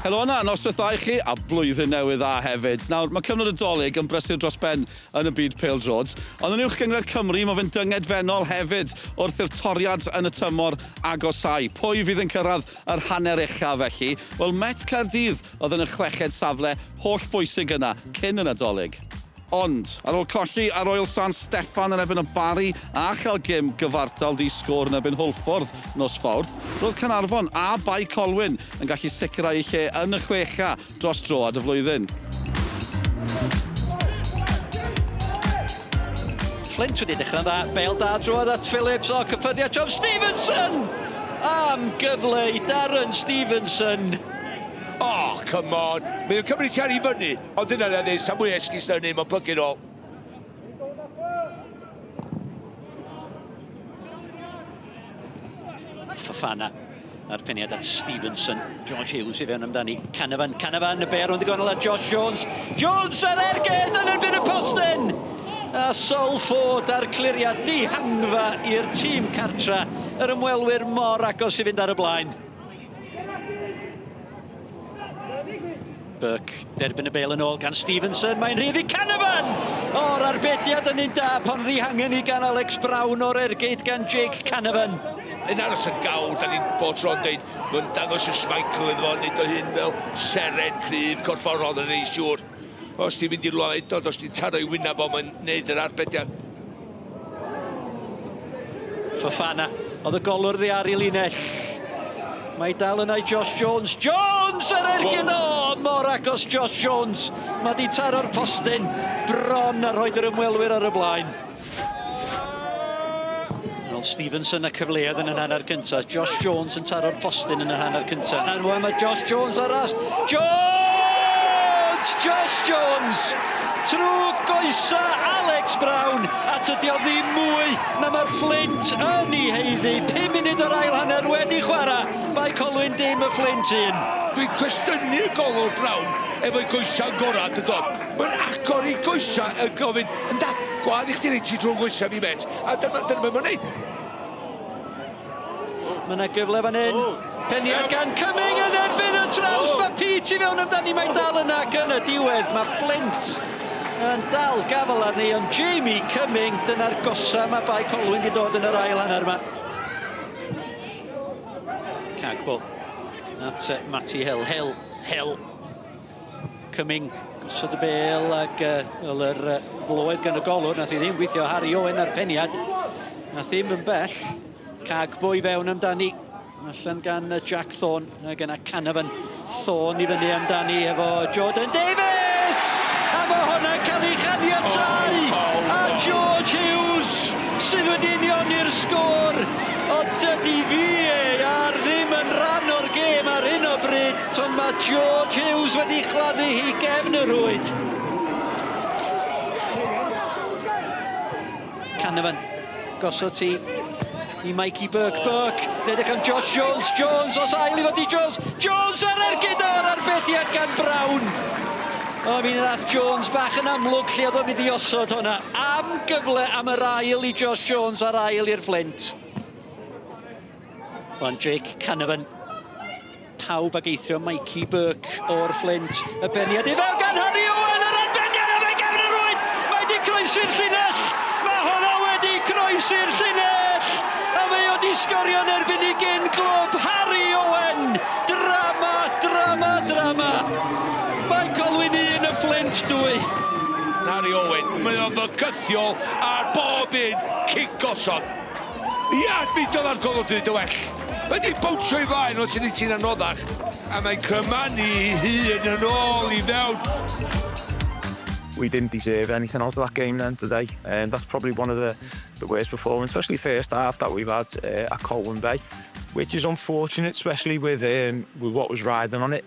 Helo yna, noswaith dda i chi, a blwyddyn newydd dda hefyd. Nawr, mae cyfnod y Dolig yn brysur dros ben yn y byd pêl-droed, ond yn Uwch Gynghrair Cymru mae fe'n dyngedfennol hefyd wrth i'r toriad yn y tymor agosáu. Pwy fydd yn cyrraedd yr hanner ucha felly? Wel, Met Caerdydd oedd yn y chweched safle holl bwysig yna cyn y Nadolig. Ond, ar ôl colli ar Royal San Steffan yn erbyn y Barri a chael gêm gyfartal di-sgôr yn erbyn Hwlffordd nos Fawrth, roedd Caernarfon a Bae Colwyn yn gallu sicrhau eu lle yn y chwecha dros dro ad y flwyddyn. Flint wedi dechrau'n dda, bêl da drwodd at Phillips, o cyffyrddiad John Stevenson! Am gyfle i Darren Stevenson! Oh, come on! Mae o'n cymryd ti ar i fyny. Ond dyna na ddeud, sa mwy esgus na hynny, mae'n plygu nôl. Fofana a'r peniad at Stevenson. George Hughes i fewn amdani. Canavan, Canavan, y ber rownd y gornel at Josh Jones. Jones ar ergyd yn erbyn y postyn! A Sol Ford a'r cliriad dihangfa i'r tîm cartra. Yr ymwelwyr mor agos i fynd ar y blaen. Burke derbyn y bêl yn ôl gan Stevenson, mae'n rhydd i Canavan! O'r arbediad yn un da pan ddihangen i gan Alex Brown o'r ergyd gan Jake Canavan. Yn aros yn gawr, da ni'n bob tro'n deud, mae'n dangos y Schmeichel iddo fo, neud o hyn fel seren cryf corfforol yn ei siŵr. Os ti'n mynd i rwla hyd os ti'n taro i wyneb o, mae'n neud yr arbediad. Fofana, oedd y golwr ddi ar ei linell. Mae dal yna i Josh Jones. Jones yr ergyd o! Mor agos Josh Jones. Mae di taro'r postyn bron a rhoid yr ymwelwyr ar y blaen. Wel, Stevenson a cyfleoedd yn yr hanner cyntaf. Josh Jones yn taro'r postyn yn yr hanner cyntaf. A rwan mae Josh Jones ar ras. Jones! Josh Jones! Trwy goesa Alex Brown, a tydi o ddim mwy na mae'r Fflint yn ei haeddu. 5 munud o'r ail hanner wedi chwarae. Bae Colwyn dim y Fflint un. Dwi'n cwestiynu y golwr Brown efo'i goesau gorau yn dod. Mae'n agor ei goesau yn gofyn, ynda, gwadd i chdi reit ti drwy'n goesau fi, met. A dyma, dyma beth mae'n neud. Mae yna gyfle fan hyn. Peniad gan Cumming yn erbyn y traws. Mae Pete i fewn amdani, mae'n dal yna ac yn y diwedd. Mae Flint yn dal gafel arni, ond Jamie Cumming, dyna'r gosa mae Bae Colwyn wedi dod yn yr ail hanner yma. Cagbo at Matty Hill. Hill, Hill. Cumming gosod y bêl ac fel yr floedd gan y golwr, nath i ddim gweithio Harry Owen ar peniad. Nath ddim yn bell. Cagbo i fewn amdani. Allan gan Jack Thorne, ac yna Canavan Thorne i fyny amdani efo Jordan Davies! A mae hwnna'n cael ei chaniatau! A George Hughes sydd wedi unioni'r sgôr! Ond dydy VAR ddim yn rhan o'r gêm ar hyn o bryd, ond mae George Hughes wedi chladdu hi gefn y rhwyd. Canavan, gosod ti i Mikey Burke. Burke, edrych am Josh Jones. Jones, os ail i fod i Jones. Jones ar ergyd o'r arbediad gan Brown. O, mi ddath Jones bach yn amlwg lle oedd o'n mynd i osod hwnna. Am gyfle am yr ail i Josh Jones a'r ail i'r Fflint. Wan Jake Canavan. Pawb ag eithrio Mikey Burke o'r Fflint. Y beniad i fewn gan Harry Owen, yr arbediad a mae gefn y rwyd! Mae di croesi'r llinell! Mae hwnna wedi croesi'r llinell! A mae o di sgorio yn erbyn ei gyn glwb, Harry Owen! Drama, drama, drama! Mae Colwyn 1, y Fflint 2. Harry Owen, mae o'n fygythiol ar bob un cic gosod. Ia, beidio ar golwg dwi'n dy well. Mae di bownsio i flaen os ydy ti'n anoddach. A mae'n crymanu ei hun yn ôl i fewn. We didn't deserve anything out of that game then today. And that's probably one of the, the worst performance, especially first half that we've had at Colwyn Bay, which is unfortunate, especially with, with what was riding on it.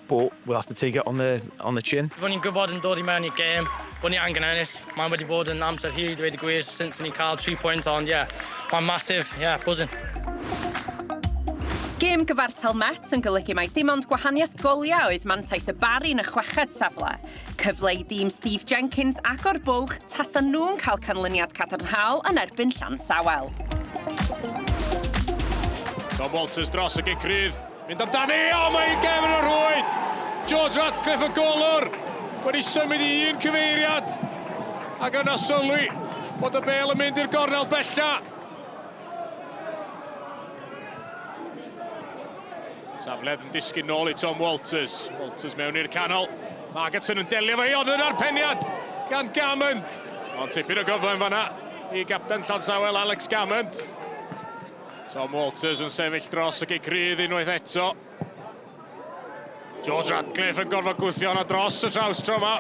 But we'll have to take it on the, on the chin. Ro'n i'n gwybod yn dod i mewn i'r gêm bod ni angen ennill. Mae'n wedi bod yn amser hir i dweud y gwir since ni cael 3 pwynt, ond ie, yeah, mae'n massive, yeah, buzzing. Gêm gyfartal Met yn golygu mai dim ond gwahaniaeth goliau oedd mantais y Barri yn y chweched safle. Cyfle i dîm Steve Jenkins agor bwlch tasa nhw'n cael canlyniad cadarnhaol yn erbyn Llansawel. Tom Walters dros y gic rydd. Mynd amdani, o mae hi'n gefn y rhwyd! George Ratcliffe y golwr wedi symud i un cyfeiriad ac yna sylwi bod y bel yn mynd i'r gornel bella. Tafledd yn disgyn nôl i Tom Walters. Walters mewn i'r canol. Margetson yn delio fo hi, ond yna'r peniad gan Gammond. Ond tipyn o gyfle yn fanna i gapten Llansawel, Alex Gammond. Tom Walters yn sefyll dros y gic rydd unwaith eto. George Ratcliffe yn gorfod gwthio hwnna dros y traws tro yma.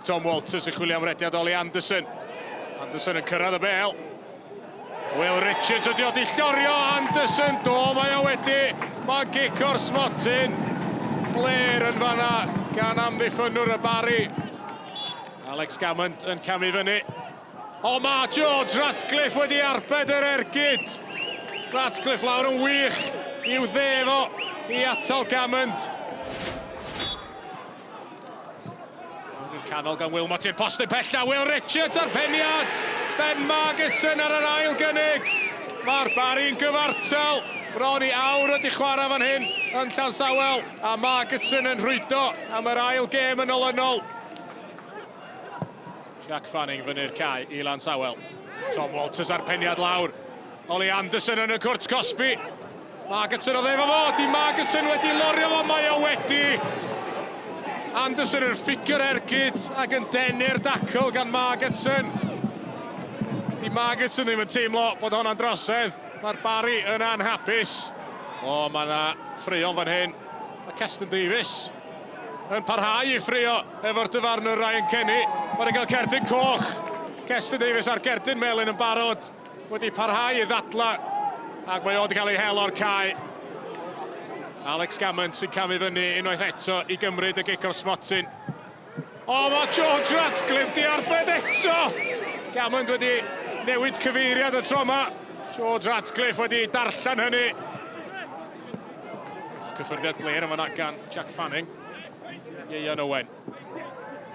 Tom Walters yn chwilio am rediad Ollie Anderson. Anderson yn cyrraedd y bel. Will Richards ydi o di llorio Anderson. Do, mae o wedi. Mae'n gic o'r smotyn. Blair yn fanna gan amddiffynnwr y Barri. Alex Gammond yn camu fyny. O mae George Ratcliffe wedi arbed yr ergyd. Ratcliffe lawr yn wych i'w dde fo i atal Gammond. I'r canol gan Wilmot i'r postyn pella. Will Richards ar peniad. Ben Margetson ar yr ail gynnig. Mae'r Barri'n gyfartal. Bron i awr wedi chwarae fan hyn yn Llansawel. A Margetson yn rhwydo am yr ail gêm yn olynol. Jack Fanning fyny'r cae i Lansawel. Tom Walters ar peniad lawr. Ollie Anderson yn y cwrt cosbi. Margetson oedd efo fo. Di Margetson wedi lorio fo, mae o wedi. Anderson yn ffigur ergyd ac yn denu'r dacl gan Margetson. Di Margetson ddim yn teimlo bod honna'n drosedd. Mae'r Barry yn anhapus. O, mae yna ffraeon fan hyn. Mae Keston Davies yn parhau i ffrio efo'r dyfarnwr Ryan Kenny. Mae'n cael cerdyn coch. Keston Davies ar gerdyn melyn yn barod wedi parhau i ddadla ac mae o wedi cael ei hel o'r cae. Alex Gammond sy'n camu fyny unwaith eto i gymryd y gic o'r smotyn. O, mae George Ratcliffe di arbed eto! Gammond wedi newid cyfeiriad y tro yma. George Ratcliffe wedi darllen hynny. Cyffyrddiad blêr yn fanna gan Jack Fanning. Ieuan Owen.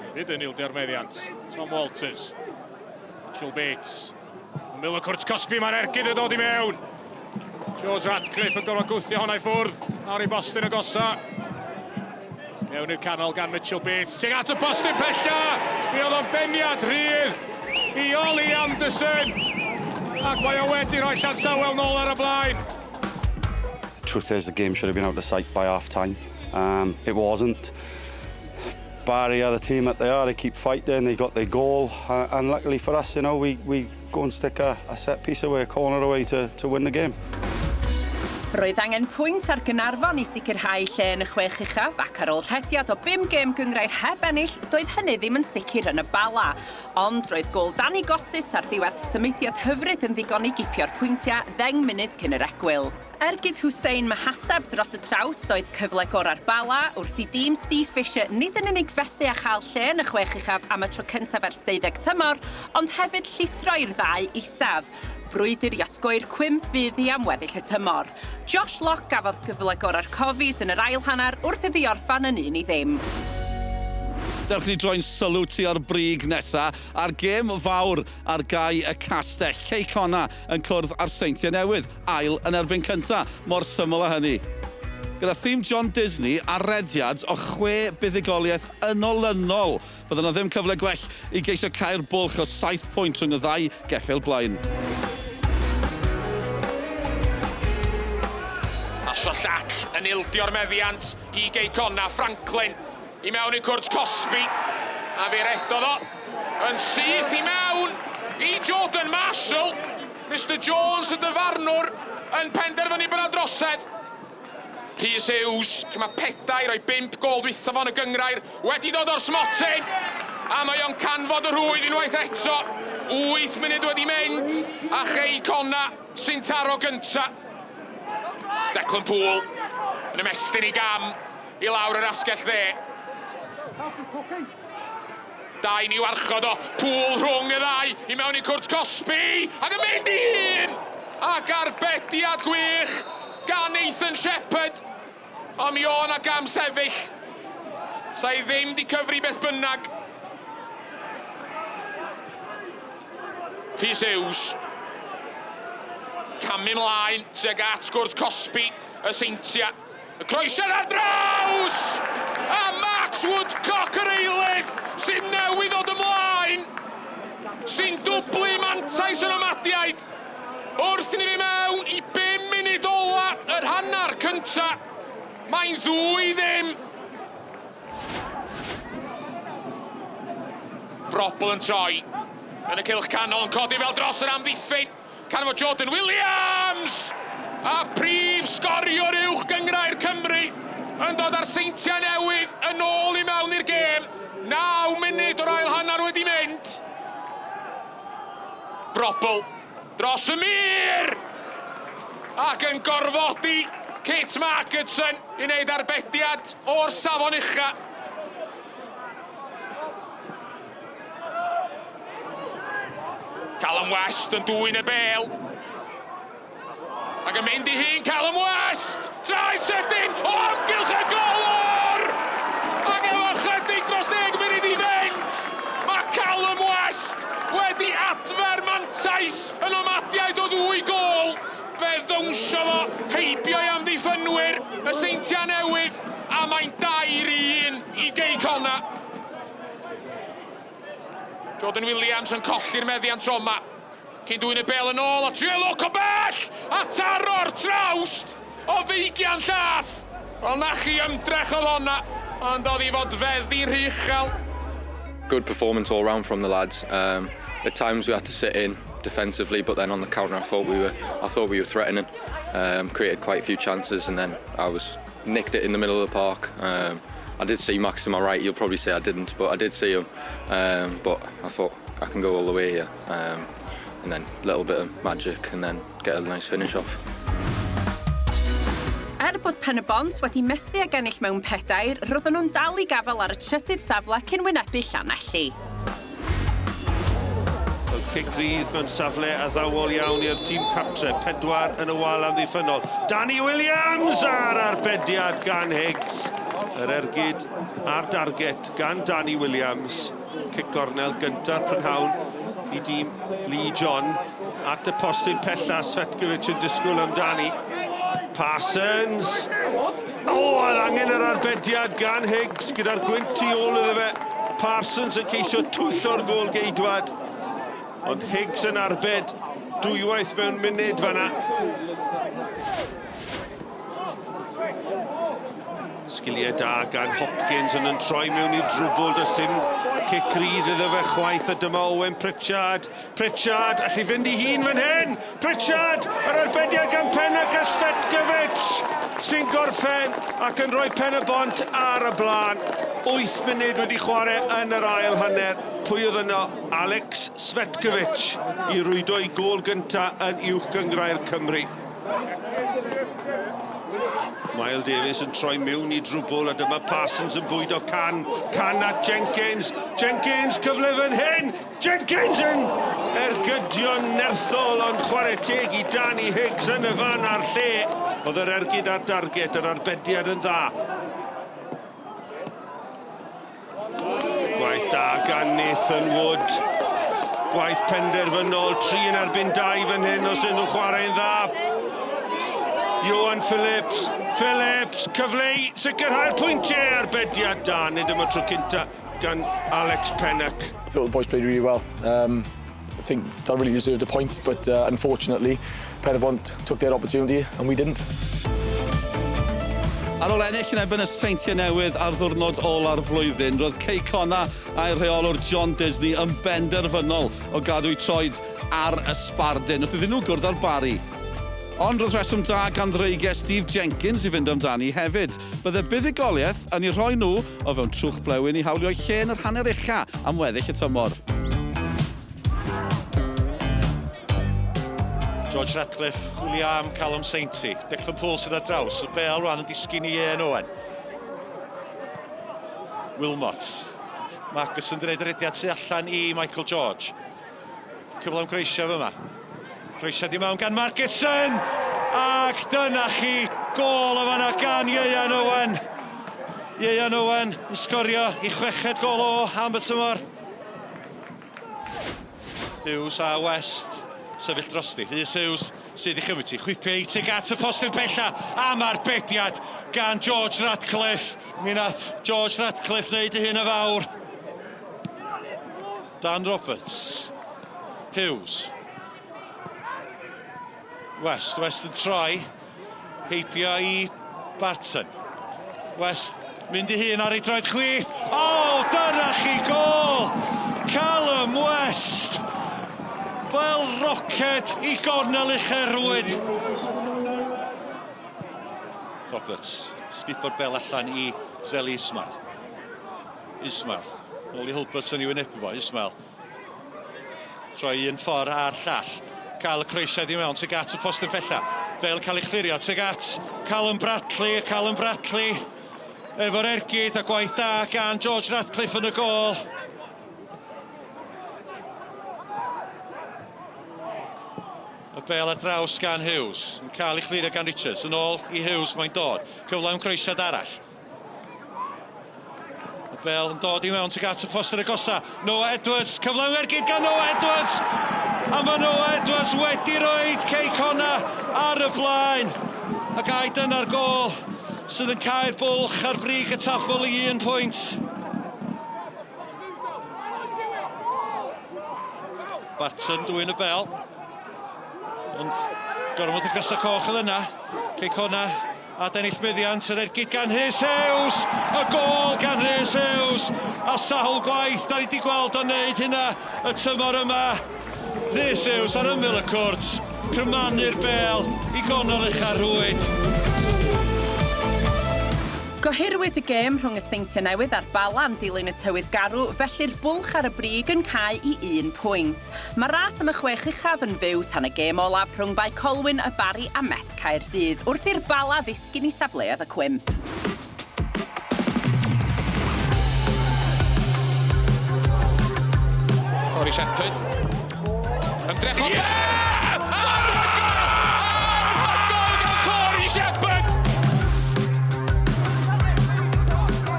Hefyd yn ildio'r meddiant. Tom Walters. Mitchell Bates. Ymyl y cwrt cosbi, mae'r ergyd yn dod i mewn. George Ratcliffe yn gorfod gwthio hwnna i ffwrdd. Nawr i bostyn agosa. Mewn i'r canol gan Mitchell Bates. Tuag at y postyn pella! Mi oedd o'n beniad rhydd i Ollie Anderson. Ac mae o wedi rhoi Llansawel nôl ar y blaen. Truth is, the game should have been out of sight by half time. It wasn't. Barry are the team that they are. They keep fighting. They got their goal. And luckily for us, you know, we, we go and stick a, a set piece away, a corner away to, to win the game. Roedd angen pwynt ar Gaernarfon i sicrhau lle yn y chwech uchaf ac ar ôl rhediad o bum gêm gynghrair heb ennill, doedd hynny ddim yn sicr yn y Bala. Ond roedd gôl Danny Gossett ar ddiwedd symudiad hyfryd yn ddigon i gipio'r pwyntiau ddeng munud cyn yr egwyl. Ergyd Hussein Mahaseb dros y traws doedd cyfle gorau'r Bala wrth i dîm Steve Fisher nid yn unig fethu â chael lle yn y chwech uchaf am y tro cyntaf ers deuddeg tymor, ond hefyd llithro i'r ddau isaf. Brwydr i osgoi'r cwymp fydd hi am weddill y tymor. Josh Locke gafodd gyfle gorau'r Cofis yn yr ail hanner wrth iddi orffen yn 1-0. Dewch ni droi'n sylw tua'r brig nesa a'r gêm fawr ar gae y Castell. Cei Connah yn cwrdd â'r Seintiau Newydd, ail yn erbyn cynta, mor syml â hynny. Gyda thîm John Disney ar rediad o chwe buddugoliaeth yn olynol, fydda 'na ddim cyfle gwell i geisio cau'r bwlch o saith pwynt rhwng y ddau geffyl blaen. Pasio llac yn ildio'r meddiant i Gei Connah, Franklin i mewn i cwrt cosbi a fe redodd o yn syth i mewn i Jordan Marshall. Mister Jones y dyfarnwr yn penderfynu bod 'na drosedd. Rhys Hughes, lle mae pedair o'i bump gôl dwytha fo yn y gynghrair, wedi dod o'r smotyn, a mae o'n canfod y rhwyd unwaith eto. 8 munud wedi mynd, a Chei Connah sy'n taro gynta. Declan Poole yn ymestyn i gam i lawr yr asgell dde. Dau ni warchod o, Poole rhwng y ddau, i mewn i cwrt cosbi, ac yn mynd i un! Ac arbediad gwych gan Nathan Shepherd. Ond mi o na gam sefyll. Sa i ddim di cyfri beth bynnag. Rhys Hughes. camu mlaen tuag at gwrs cosbi y Seintia. Y croesiad ar draws! A Max Woodcock yr eilydd sy'n newydd ddod ymlaen, sy'n dwblu mantais yr Nomadiaid wrth i ni fynd mewn i bum munud ola yr hanner cynta. Mae'n ddwy ddim. Brobl yn troi yn y cylch canol yn codi fel dros yr amddiffyn. Canfod Jordan Williams! A prif sgoriwr uwch gynghrair Cymru yn dod â'r Seintiau Newydd yn ôl i mewn i'r gêm. 9 munud o'r ail hanner wedi mynd. Brobl dros y mur! Ac yn gorfodi Kit Marketson i wneud arbediad o'r safon ucha. Callum West yn dwyn y bêl. Ac yn mynd i hun Callum West! Traed sydyn o amgylch y golwr! Ac efo chydig dros 10 munud i fynd, mae Callum West wedi adfer mantais y Nomadiaid o ddwy gôl. Fe ddownsiodd o heibio i amddiffynwyr y Seintiau Newydd a mae'n dair i un i Gei Connah. Jordan Williams yn colli'r meddiant tro yma. Cyn dwyn y bel yn ôl a trio lwc o bell! A taro'r trawst o feigian llath! Wel na chi ymdrech oedd honna, ond oedd hi fodfeddi rhy uchel. Good performance all round from the lads. Um, at times we had to sit in defensively, but then on the counter I thought we were I thought we were threatening. Um, created quite a few chances, and then I was nicked it in the middle of the park. Um, I did see Max to my right. You'll probably say I didn't, but I did see him. Um, but I thought I can go all the way here. Um, and then a little bit of magic and then get a nice finish off. Er bod Pen-y-bont wedi methu ag ennill mewn pedair, roedden nhw'n dal i gafael ar y trydydd safle cyn wynebu Llanelli. Fel cic rydd mewn safle addawol iawn i'r tîm cartre. Pedwar yn y wal amddiffynnol. Danny Williams a'r arbediad gan Higgs. Yr ergyd a'r darget gan Danny Williams. Cic gornel gyntaf prynhawn i dîm Lee John. At y postyn pella, Svetkovic yn disgwyl amdani. Parsons. O, oh, oedd angen yr arbediad gan Higgs gyda'r gwynt tu ôl iddo fe. Parsons yn ceisio twyllo'r gôl geidwad. Ond Higgs yn arbed dwywaith mewn munud fanna. Sgiliau da gan Hopkins yn yn troi mewn i drwbl, does dim cic rydd iddo fe chwaith, a dyma Owen Pritchard. Pritchard, allu fynd i hun fan hyn! Pritchard, yr arbediad gan Pennock a Svetkovic sy'n gorffen ac yn rhoi Pen-y-bont ar y blaen. 8 munud wedi chwarae yn yr ail hanner. Pwy oedd yno? Alex Svetkovic i rwydo ei gôl gynta yn Uwch Gynghrair Cymru. Mael Davies yn troi mewn i drwbl a dyma Parsons yn bwydo Can. Can at Jenkins. Jenkins, cyfle fan hyn! Jenkins yn ergydio'n nerthol ond chwarae teg i Danny Higgs yn y fan a'r lle. Oedd yr ergyd ar darged, yr arbediad yn dda. Gwaith da gan Nathan Wood. Gwaith penderfynol, 3 yn erbyn 2 fan hyn os ydyn nhw'n chwarae'n dda. Johan Phillips, Phillips, cyfle i sicrhau'r pwyntiau arbediad da, nid am y tro cynta gan Alex Pennock. I thought the boys played really well. Um, I think that really deserved a point, but uh, unfortunately, Penybont took their opportunity and we didn't. Ar ôl ennill yn erbyn y Seintiau Newydd ar ddiwrnod ola'r flwyddyn, roedd Cei Connah a'i rheolwr John Disney yn benderfynol o gadw'u troed ar y sbardun wrth iddyn nhw gwrdd â'r Barri. Ond roedd rheswm da gan ddreigiau Steve Jenkins i fynd amdani hefyd. Bydde buddugoliaeth yn eu rhoi nhw o fewn trwch blewyn i hawlio'u lle yn yr hanner ucha am weddill y tymor. George Ratcliffe, William Callum Sainty, Declan Poole sydd ar draws, y bel rwan yn disgyn i Ian Owen. Wilmot. Marcus yn dweud yr rediad tu allan i Michael George. Cyfle am croesio fyma. Croesiad i mewn gan Margetson! Ac dyna chi gôl o fanna gan Ieuan Owen. Ieuan Owen yn sgorio i chweched gôl o am y tymor. Hughes a West. sefyll drosti. Rhys Hughes sydd i chymryd ti. Chwipio i tuag at y postyn pella am arbediad gan George Radcliffe. Mi nath George Radcliffe wneud ei hun yn fawr. Dan Roberts. Hughes. West, West yn troi. Heibio i Barton. West mynd i hun ar ei droed chwith. O, oh, dyna chi gol! Callum West! Fel roced i gornel ucherwyd. Roberts, sgubo'r bel allan i Zeli Ismail. Ismail, nôl i Hulbertson i wynebu fo, Ismail. Troi un ffordd a'r llall. Cael y croesiad i mewn tuag at y postyn pella. Bel cael ei chlirio tuag at Callum Bradley. Callum Bradley efo'r ergyd a gwaith da gan George Radcliffe yn y gôl. Y bel ar draws gan Hughes. Yn cael ei chlirio gan Richards. Yn ôl i Hughes mae'n dod. Cyfle am croesiad arall. Y bel yn dod i mewn tuag at y poster agosa. Noah Edwards, cyfle am ergyd gan Noah Edwards! A mae Noah Edwards wedi rhoi Cei Connah ar y blaen. Ac ai dyna'r gôl sydd yn cau'r bwlch ar brig y tabl i un pwynt. Barton dwyn y bel. Ond gormod o grysau coch oedd yna. Cei Connah A dennill meddiant yr ergyd gan Rhys Hughes! Y gôl gan Rhys Hughes! A sawl gwaith da ni wedi gweld o'n neud hynna y tymor yma. Rhys Hughes ar ymyl y cwrt, crymanu'r bêl i gonol ucha'r rhwyd. Gohirwyd y gêm rhwng y Seintiau Newydd a'r Bala yn dilyn y tywydd garw, felly'r bwlch ar y brig yn cau i un pwynt. Mae'r ras am y chwech uchaf yn fyw tan y gêm olaf rhwng Bae Colwyn, y Barri a Met Caerdydd, wrth i'r Bala ddisgyn i safleoedd y cwymp. Corey Shepherd. Ymdrech o yeah! Anhygoel! Anhygoel gan Corey Shepherd!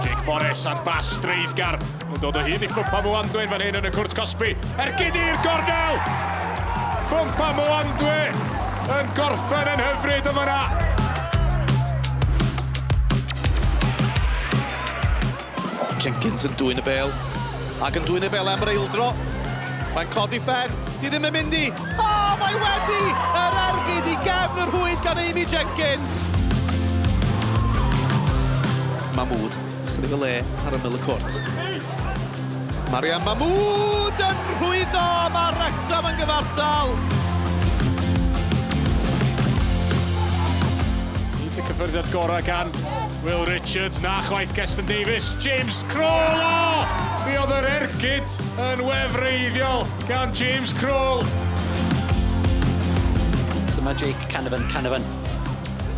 Jake Morris ar bas dreiddgar. Yn dod o hyd i Ffwmpa Mwandwe fan hyn yn y cwrt cosbi. Ergyd i'r gornel! Ffwmpa Mwandwe yn gorffen yn hyfryd o fanna. Jenkins yn dwyn y bêl. Ac yn dwyn y bêl am yr eildro. Mae'n codi ben. Di ddim yn mynd i. O, mae wedi! Yr ergyd i gefn y rhwyd gan Amy Jenkins. Mahmood, chydig o le ar ymyl y cwrt. Mariam Mahmood yn rhwydo, mae Wrexham yn gyfartal. Nid y cyffyrddiad gorau gan Will Richards, na chwaith Keston Davies, James Kroll, o! Mi oedd yr ergyd yn wefreiddiol gan James Kroll. Dyma Jake Canavan, Canavan.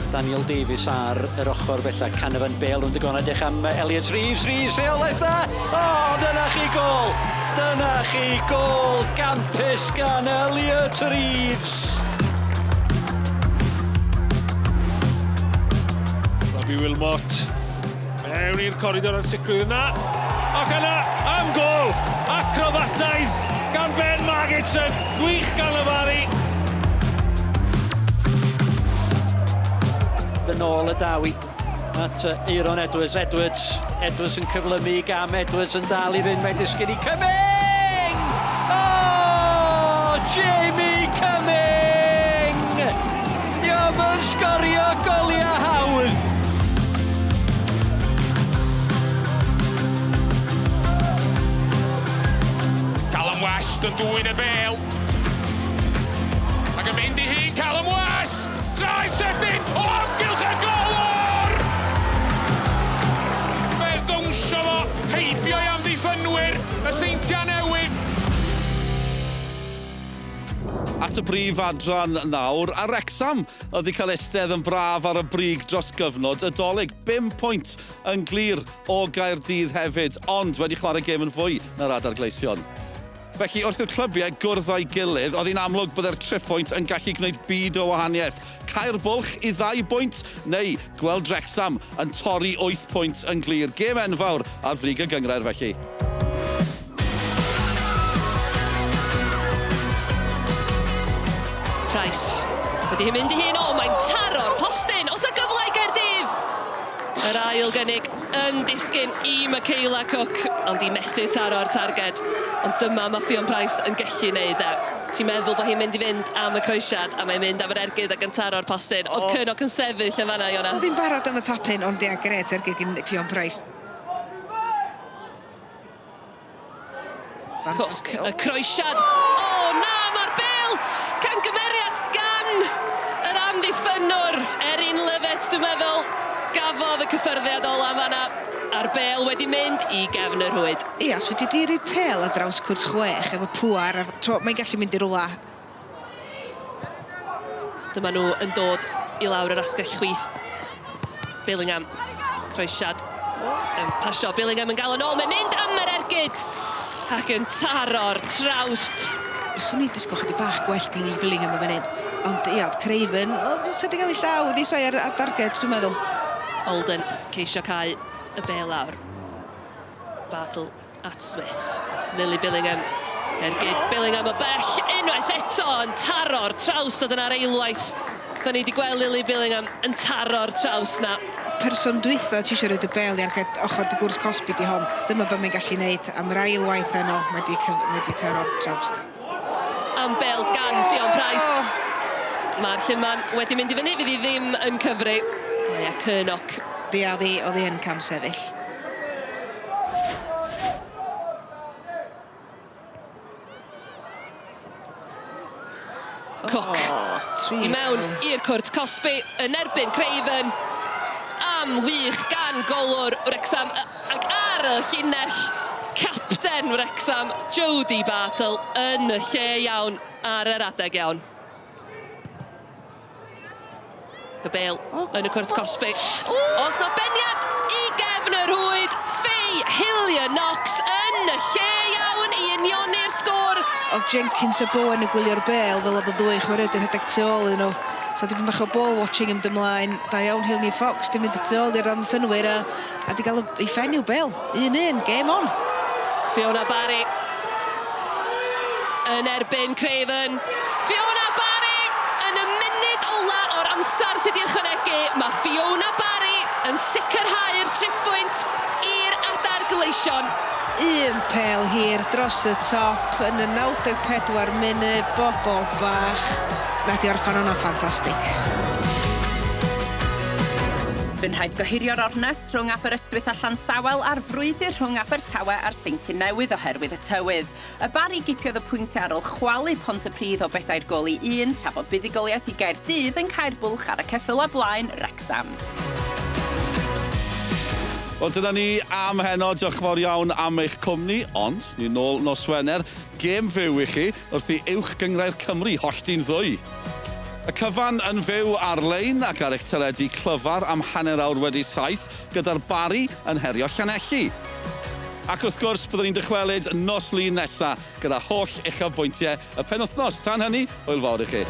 Daniel Davies ar yr ochr bella. Canavan bel rownd y gornel edrych am Elliot Reeves, Reeves, rheolaeth dda! O, dyna chi gol! Dyna chi gol gampus gan Elliot Reeves! Robbie Wilmot mewn i'r coridor ansicrwydd yna. Ac yna, am gol! Acrobataidd gan Ben Margetson. Gwych gan y Barri. Yn ôl y dawi at Eiron Edwards. Edwards, Edwards yn cyflymu i gam. Edwards yn dal i fynd. Mae'n disgyn i Cumming! Oh, Jamie Cumming! Diolch yn sgorio goliau hawdd. Callum West yn dwyn y bel. Ac yn mynd i hun Callum West! Draed sydyn o amgylch y golwr! Fe ddawnsio fo heibio i amddiffynwyr y Seintiau Newydd. At y brif adran nawr, a Wrecsam oedd wedi cael eistedd yn braf ar y brig dros gyfnod y Dolig. 5 pwynt yn glir o Gaerdydd hefyd, ond wedi chwarae gêm yn fwy na'r Adar Gleision. Felly, wrth i'r clybiau gwrdd â'i gilydd, oedd hi'n amlwg byddai'r triphwynt yn gallu gwneud byd o wahaniaeth. Cau'r bwlch i ddau bwynt, neu gweld Wrecsam yn torri wyth pwynt yn glir. Gêm enfawr ar frig y gynghrair felly. Price. Wedi hi mynd i hun, o, mae'n taro'r postyn. Os y gyfle i Gaerdydd! Yr ail gynnig yn disgyn i Michaela Cook, ond i methu taro'r targed. Ond dyma mae Ffion Price yn gellu neud e. Ti'n meddwl bod hi'n mynd i fynd am y croesiad, a mae'n mynd am yr ergyd ac yn taro'r postyn. Oedd Curnock yn sefyll yn fanna, Iona. Oedd hi'n barod am y tap-in, ond ia, grêt ergyd gyn Ffion Price. Cook, y croesiad. O, na, mae'r bêl! Camgymeriad gan yr amddiffynnwr, Erin Lovett, dwi'n meddwl. Gafodd y cyffyrddiad ola fanna, a'r bêl wedi mynd i gefn y rhwyd. Ia, os fedri di roi pêl ar draws cwrt chwech efo pŵar, a t'mo, mae'n gallu mynd i rwla. Dyma nhw yn dod i lawr yr asgell chwith. Billingham, croesiad yn pasio. Billingham yn gael yn ôl, mae'n mynd am yr ergyd ac yn taro'r trawst. Swn i'n disgwyl chydig bach gwell gan Lee Billingham yn fan hyn. Ond ia, Craven, o, sa 'di gael ei llaw wedi sai ar, ar darged, dwi'n meddwl. Alden, ceisio cau y bêl lawr. Bartle at Smith. Lily Billingham. Ergyd Billingham o bell unwaith eto yn taro'r trawst a dyna'r eilwaith. Da ni wedi gweld Lily Billingham yn taro'r trawst na. Person dwytha ti eisiau rhoi y bêl i ar ochr dy gwrs cosbi di hon. Dyma be mae'n gallu neud am yr ail waith heno. Mae di, mae di taro'r trawst. Am bêl gan Ffion Price. Mae'r lluman wedi mynd i fyny, fydd hi ddim yn cyfri. O ia, Curnock. Ia, oedd hi, oedd hi yn cam sefyll. Cook. Oh, I mewn i'r cwrt cosbi yn erbyn Craven. Am wych gan golwr Wrexham ac ar y llinell capten Wrexham, Jodie Bartle, yn y lle iawn ar yr adeg iawn. Y bêl yn y cwrt cosbi. Oes na beniad i gefn y rhwyd. Faye Hillier Knox yn y lle iawn i unioni'r sgôr. Oedd Jenkins a Bowen yn gwylio'r bêl fel oedd y ddwy chwaraewyr yn rhedeg tu ôl iddyn nhw. So dipyn bach o ball watching yn ymlaen. Da iawn Hillier Fox, di mynd y tu ôl i'r amddiffynwyr a di gael ei phen i'w bêl. 1-1, game on. Fiona Barry yn erbyn Craven. Fiona Barry yn y munud ola o'r amser sydd wedi ychwanegu. Mae Fiona Barry yn sicrhau'r triphwynt i'r Adar Gleision. Un pêl hir dros y top yn y 94 munud, bobl bach. Na di orffan hwnna'n ffantastig. Bu'n rhaid gohirio'r ornest rhwng Aberystwyth a Llansawel a'r frwydr rhwng Abertawe a'r Seintiau Newydd oherwydd y tywydd. Y Barri gipiodd y pwyntiau ar ôl chwalu Pontypridd o 4 gôl i 1, tra bod buddugoliaeth i Gaerdydd yn cau'r bwlch ar y ceffylau blaen Wrexham. Wel, dyna ni am heno. Diolch yn fawr iawn am eich cwmni, ond ni nôl nos Wener. Gêm fyw i chi wrth i Uwch Gynghrair Cymru hollti'n ddwy. Y cyfan yn fyw ar-lein ac ar eich teledu clyfar am 7:30 gyda'r Barri yn herio Llanelli. Ac wrth gwrs, byddwn ni'n dychwelyd nos Lun nesa gyda holl uchafbwyntiau y penwthnos. Tan hynny, hwyl fawr i chi.